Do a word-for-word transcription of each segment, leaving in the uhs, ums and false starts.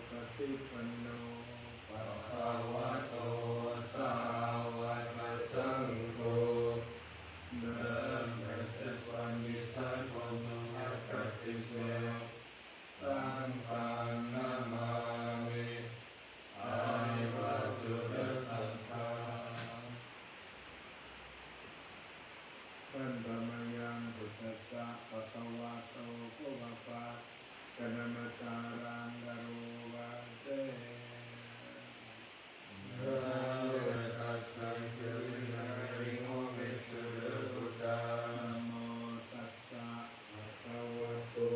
Supaṭipanno bhagavato sāvakasaṅgho, ดำเนินสืบวันนี้ สร้างความสุข อันประเสริฐ Saṅghaṃ namāmi. อานิ วัตถุ และ สังฆา Handa mayaṃ buddhassa bhagavato pubbabhāganamakāraṃ karoma se. Namo tassa bhagavato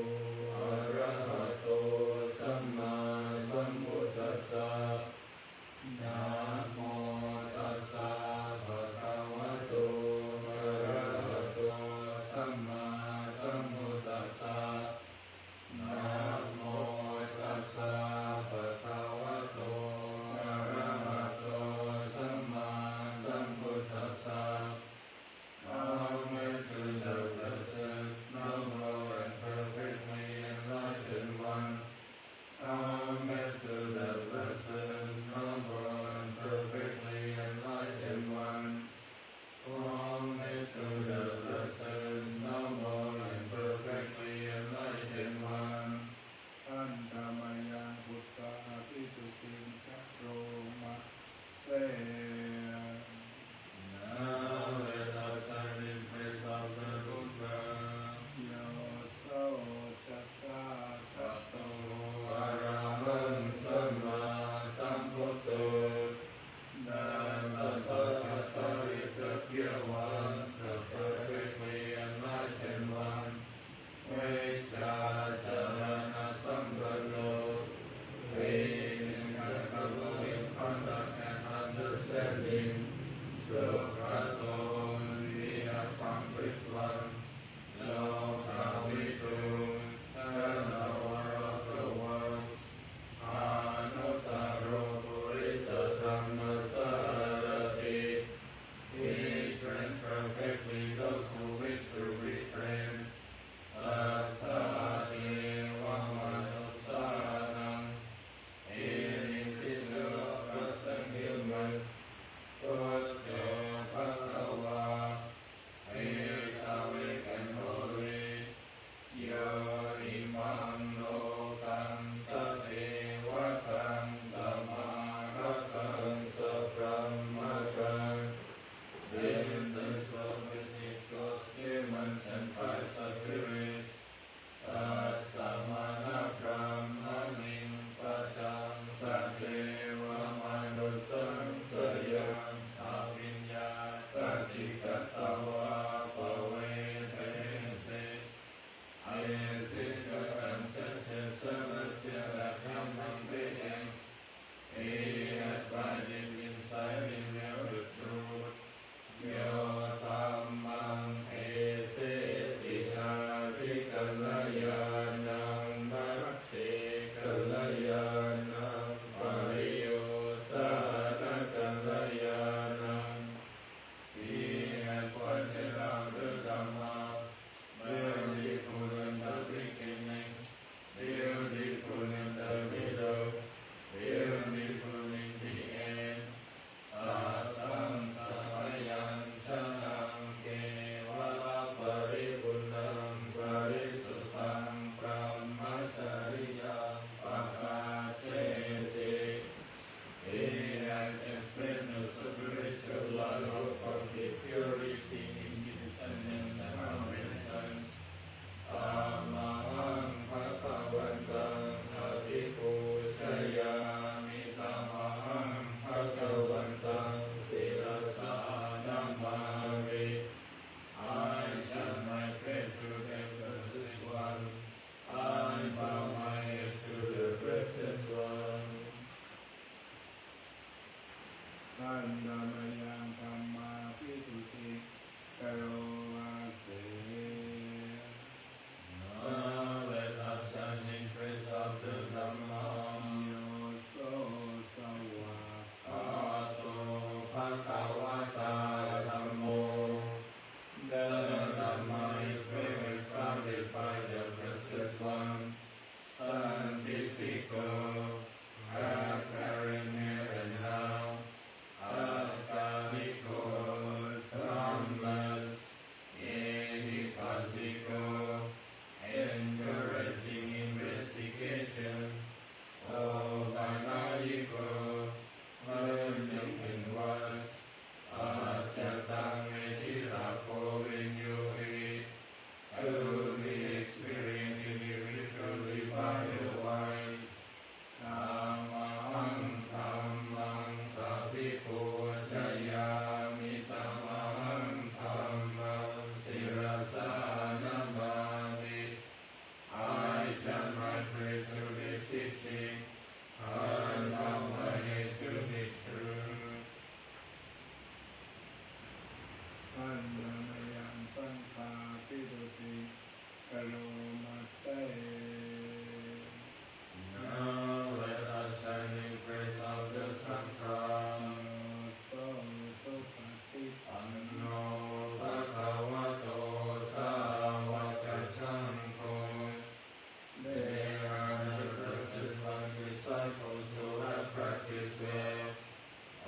practice well.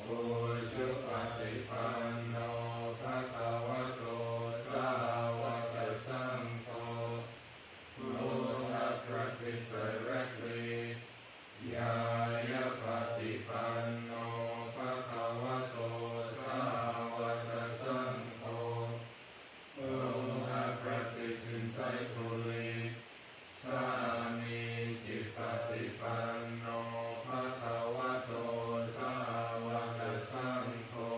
Ujupaṭipanno bhagavato sāvakasaṅgho, who have practiced directly. Ñāyapaṭipanno bhagavato sāvakasaṅgho, who have practiced insightfully. Sāmīcipaṭipanno bhagavato sāvakasaṅgho,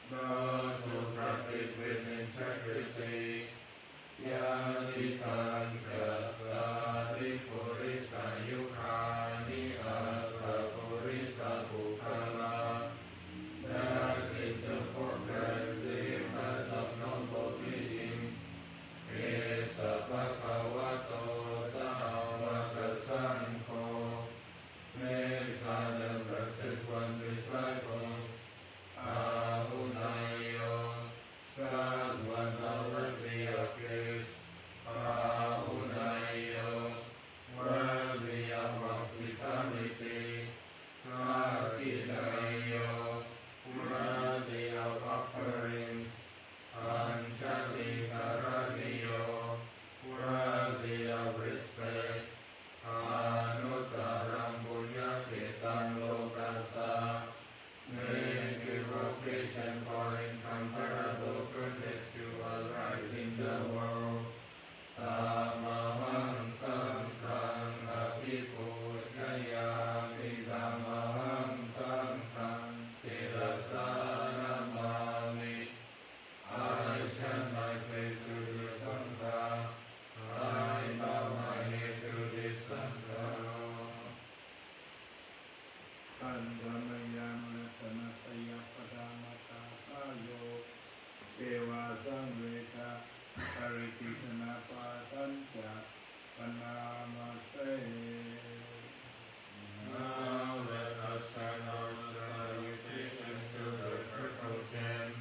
those who practice with integrity. Yadidaṃ cattāri purisayugāni aṭṭha purisapuggalā, thus it took four blessed youths of noble beginnings. Esa bhagavato sāvakasaṅgho. These are the blessed ones, disciples. Āhuneyyo, such ones are worthy of gifts. Pāhuneyyo, worthy of hospitality. Dakkhiṇeyyo, worthy of offerings. Añjalikaraṇīyo, worthy of respect. Anuttaraṃ puññakkhettaṃ lokassa, may give occasion for incomparable goodness to arise in the world. Tamahaṃ saṅghaṃ abhipūjayāmi, tamahaṃ saṅghaṃ sirasā namāmi. I chant my praise to this Saṅgha. I bow my head to this Saṅgha. Handa mayaṃ ratanattayapadaṃ aggāthayo, ceva saṃvedha paṭikkanāpaṭañca bhaṇāma se. Now let us chant our salutation to the triple gem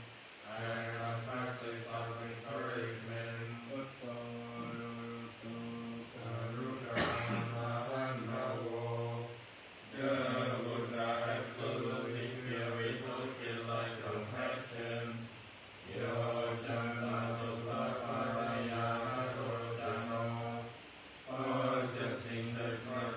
and a message of encouragement. Uddho Anuruddho Garuda Mahānāmo, the Buddha absolutely pure, with ocean-like compassion. Yo cantā suddhā pāramiyā narocano, possessing the three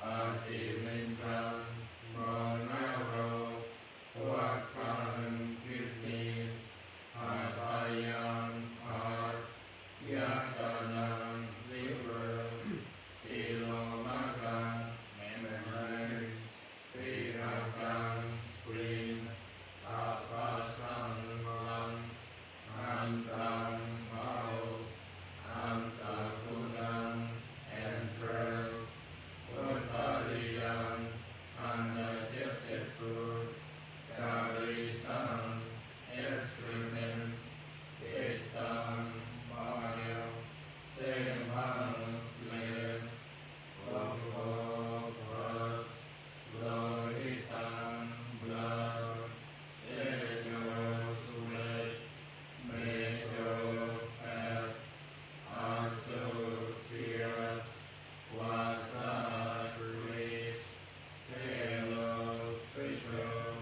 Ācīvijjhaṃ moṅgalo, what kind kidneys? Hadayaṃ heart, yatanaṃ liver, tilomakaṃ membranes, pīḷakaṃ spleen, kapasaṃ lungs, antaṃ bowels, antaguṇaṃ entrails, udariyaṃ undigested food, kalisaṃ excrement, pittaṃ bile, sebhaṃ flesh, ubho pus, lohitaṃ blood, sedo sweat, medo fat, aso tears, vasa grease, khelo spittle,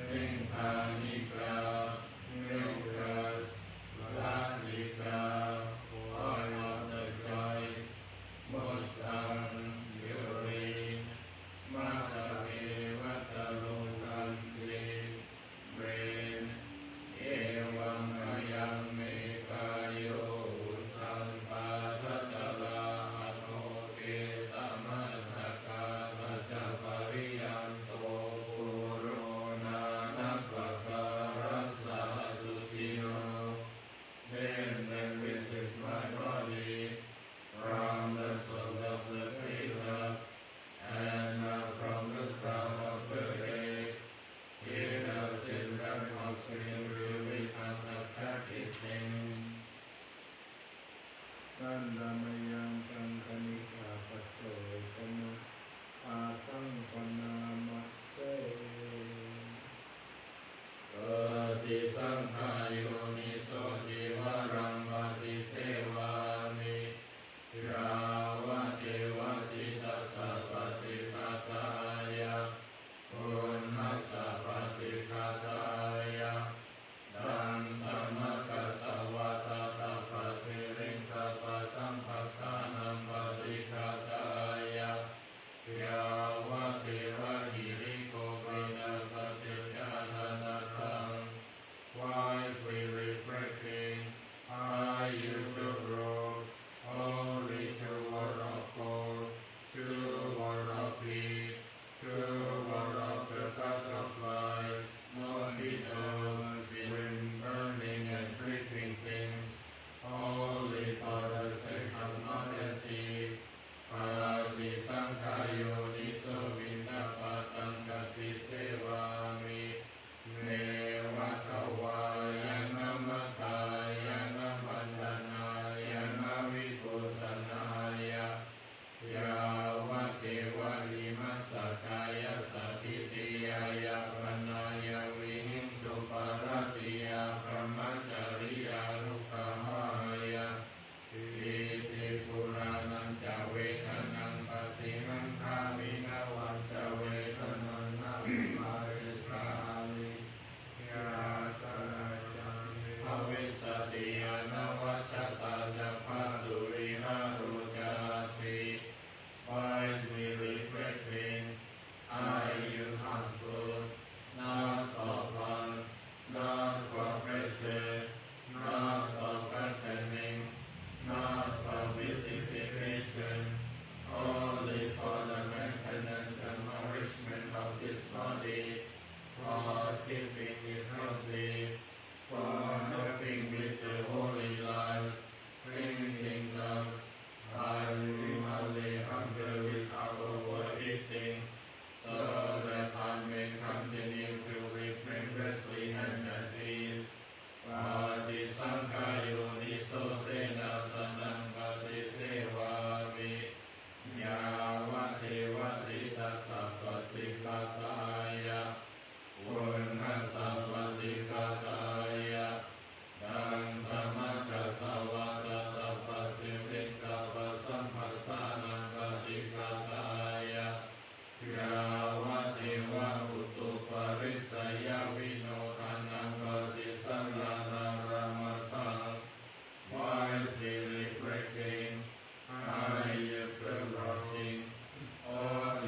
siṅghāṇikā mucus, lasikāra, oil of the joints, muttaṃ urine, matake vataro gandhi, brain, evaṃ ayaṃ me kāyo, uddhaṃ pādatalā adho kesamatthakā pañcapariyānto pūro nānappakārassa asucino. This which is my body, from the source of the tree love, and not from the crown of the head. He does it wrapped all spiritually with unattractive things. Handa mayaṃ taṃ kaṇikāpaccavekkhanaṃ ātaṃ bhaṇāma se. Paṭisaṅkhā yoniso cīvaraṃ paṭisevāmi, yāvadeva sītassa paṭighātāya, uṇhassa paṭighātāya, daṃsamakasavātātapasiriṃsapasamphassānaṃ paṭighātāya, yāvadeva hirikopinapaṭicchādanatthaṃ. Wisely reflecting, I used to grow only two whorls of coal, two whorls of peat, two whorls of the butterflies, mosquitoes, wind burning and creeping things, only for the sake of modesty. Paṭisaṅkhā yoniso piṇḍapātaṃ paṭisevāmi, neva davāya na madāya na maṇḍanāya na vibhūsanāya, yāvadeva imassa kāyassa ṭhitiyā yāpanāya vihiṃsuparatiyā brahmacariyānuggahāya. Iti purāṇañca vedanaṃ paṭihaṅkhāmi navañca vedanaṃ na vivarissāmi, yātrā ca me bhavissati anavajjatā ca phāsuvihāro cāti. Wisely reflecting, I use hunt food, not for fun, not for pleasure, not for fattening, not for beautification, only for the maintenance and nourishment of this body, for keeping it healthy, for helping with the holy life, cleansing us. I will only hunger without overeating, so that I may continue to live blamelessly and at peace. Paṭisaṅkhā yoniso senāsanaṃ paṭisevāmi, yāvadeva sītassa paṭighātāya, uṇhassa paṭighātāya, daṃsamakasavātātapasiriṃsapasamphassānaṃ paṭighātāya, yāvadeva utuparissayavinodanaṃ paṭisallānārāmatthaṃ. Wisely reflecting, I used to lodging, or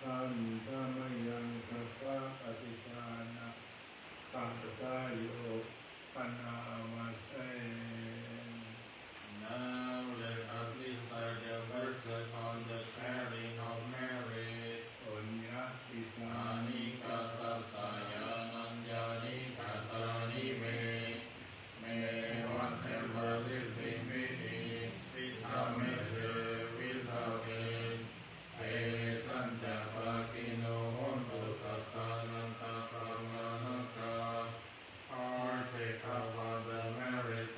Handa mayaṃ sabbapaṭidānapakāyo bhaṇāma se. Now let us recite the verses on the sharing of marriage. Puññassidāni katassa ñāṇaññāni katāni me, me vā devā riddhimhi viddhā me ce viddhā me, tesañca bhāgino hontu sattānaṃ sabrahmānakā. All take up on the marriage.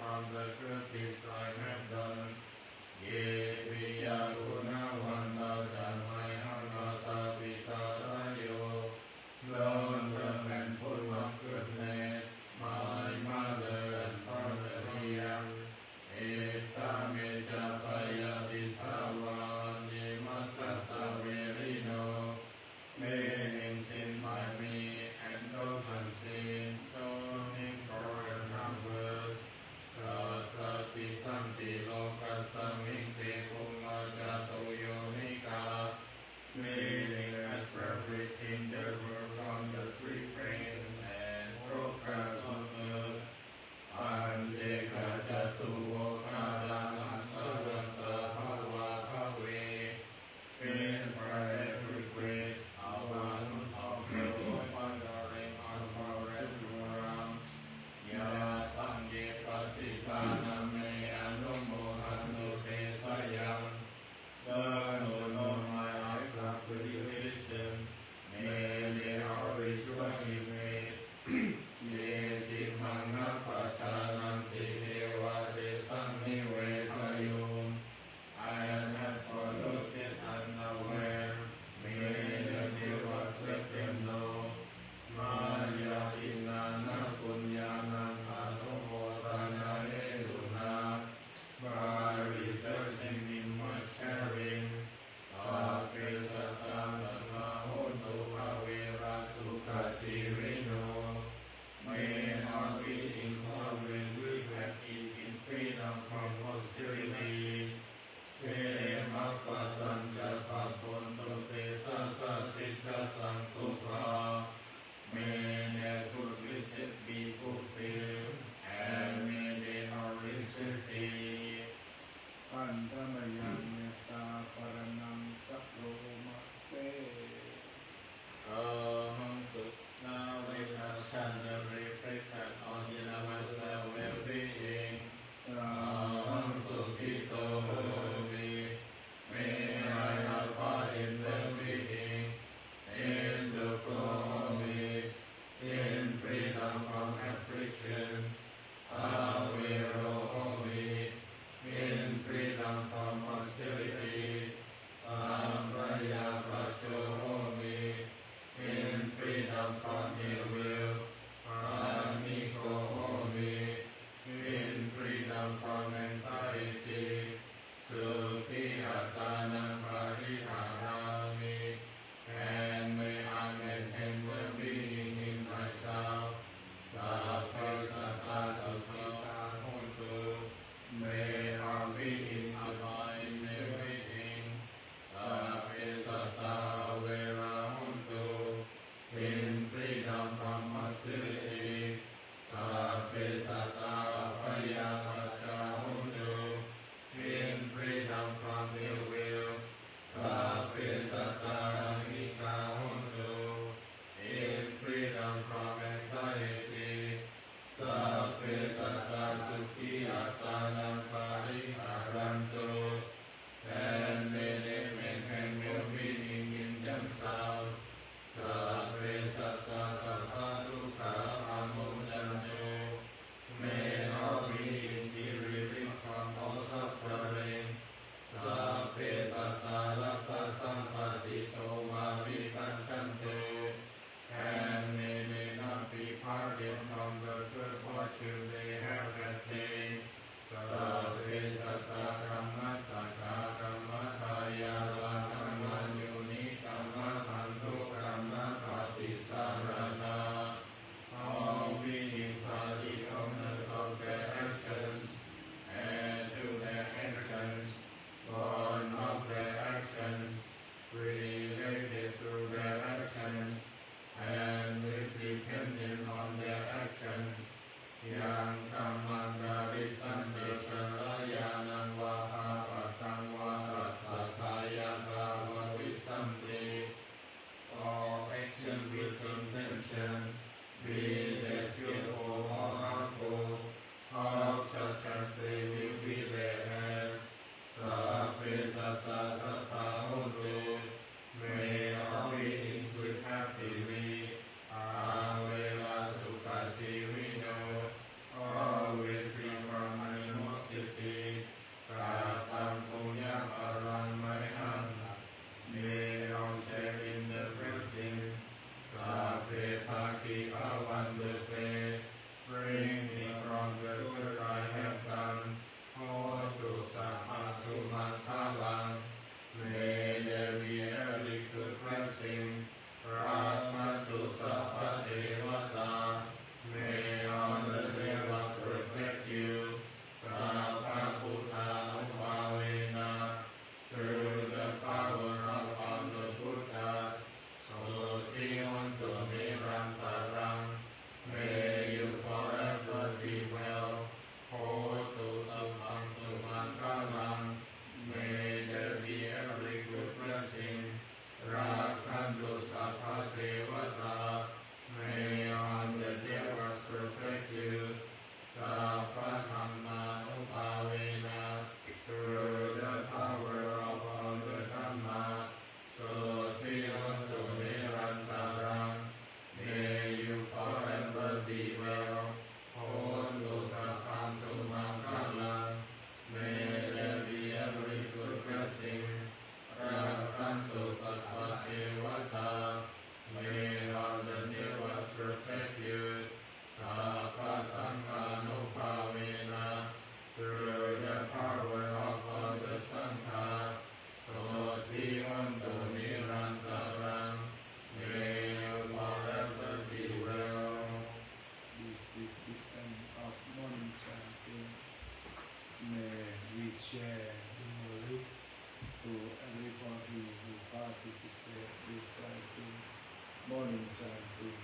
Morning chanting.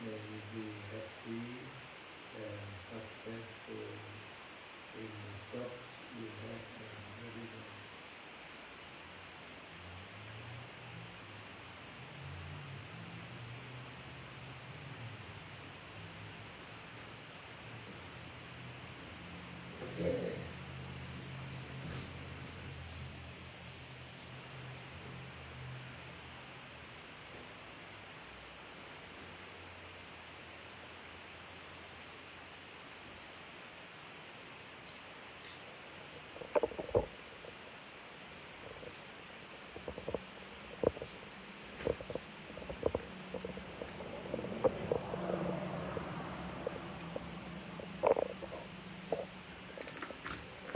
May you be happy and successful in the jobs you have done very well.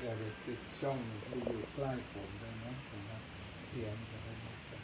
อย่าไปปิดช่องที่อยู่ใกล้ผมได้ไหม นะครับ เสียงจะได้ไม่เกิด